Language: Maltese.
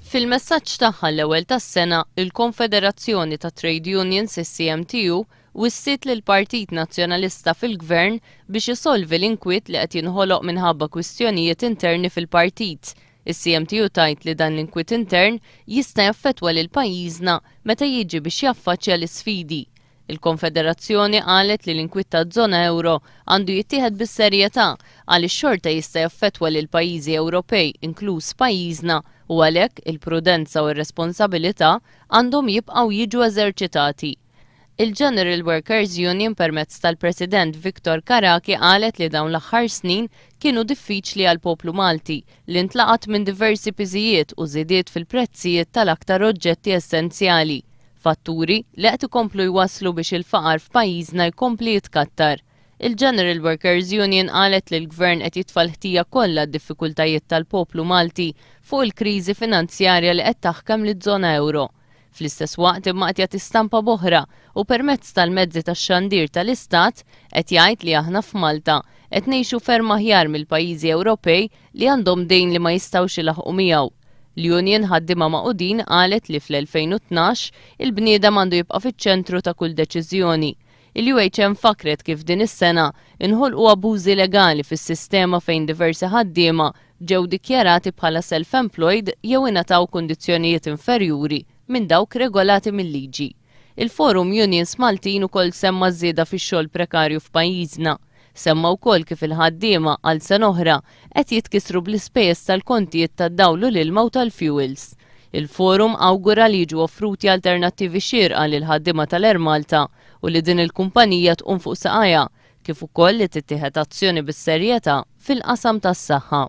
Fil-messaġġ tagħha l-ewwel tas-sena, il-Konfederazzjoni tat-Trade Unions, is-CMTU, wissiet lill-Partit Nazzjonalista fil-Gvern biex isolvi l-inkwiet li qed jinħoloq minħabba kwistjonijiet interni fil-partit. Is-CMTU tgħid li dan l-inkwiet intern jista' jaffettwa lil pajjiżna meta jiġi biex jaffaċċja l-isfidi. Il-Konfederazzjoni qalet li l-inkwiet taż-żona ewro għandu jittieħed bis-serjetà għaliex xorta jista' jaffettwa lil pajjiżi Ewropej inkluż pajjiżna u għalhekk il-prudenza u r-responsabilità għandhom jibqgħu jiġu eżerċitati. Il-General Workers Union permezz tal-President Victor Carachi qalet li dawn l-aħħar snin kienu diffiċli għall-poplu Malti li ntlaqat minn diversi piżijiet u żidiet fil-prezzijiet tal-aktar oġġetti essenzjali. Fatturi li qed ikomplu jwasslu biex il-faqar f'pajjiżna jkompli jitkattar. Il-General Workers Union qalet li l-Gvern qed jitfa' l-ħtija kollha għad-diffikultajiet tal-poplu Malti fuq il-kriżi finanzjarja li qed taħkem liż-żona ewro. Fl-istess waqt imma qed jagħti stampa b'oħra u permezz tal-mezzi tax-xandir tal-Istat qed jgħid li aħna f'Malta qed ngħixu ferm aħjar mill-pajjiżi Ewropej li għandhom dejn li ma jistgħux ilaħħqu miegħu. L-Union Ħaddiema Magħqudin qalet li fl-2012 il-bniedem għandu jibqa' fiċ-ċentru ta' kull deċiżjoni. Il-UHM fakkret kif din is-sena inħolqu abbużi legali fis-sistema fejn diversi ħaddiema ġew dikjarati bħala self-employed jew ingħataw kundizzjonijiet inferjuri minn dawk regolati mil-liġi. Il-Forum Unions Maltin ukoll semma ż-żieda fix-xogħol prekarju f'pajjiżna. Semma wkoll kif il-ħaddiema, għal sena oħra, qed jitkissru bl-ispejjeż tal-kontijiet tad-dawl u l-ilma u tal-fuels. Il-Forum awgura li jiġu offruti alternattivi xierqa lill-ħaddiema tal-Air Malta u li din il-kumpanija tqum fuq saqajha, kif ukoll li tittieħed azzjoni bis-serjetà fil-qasam tas-saħħa.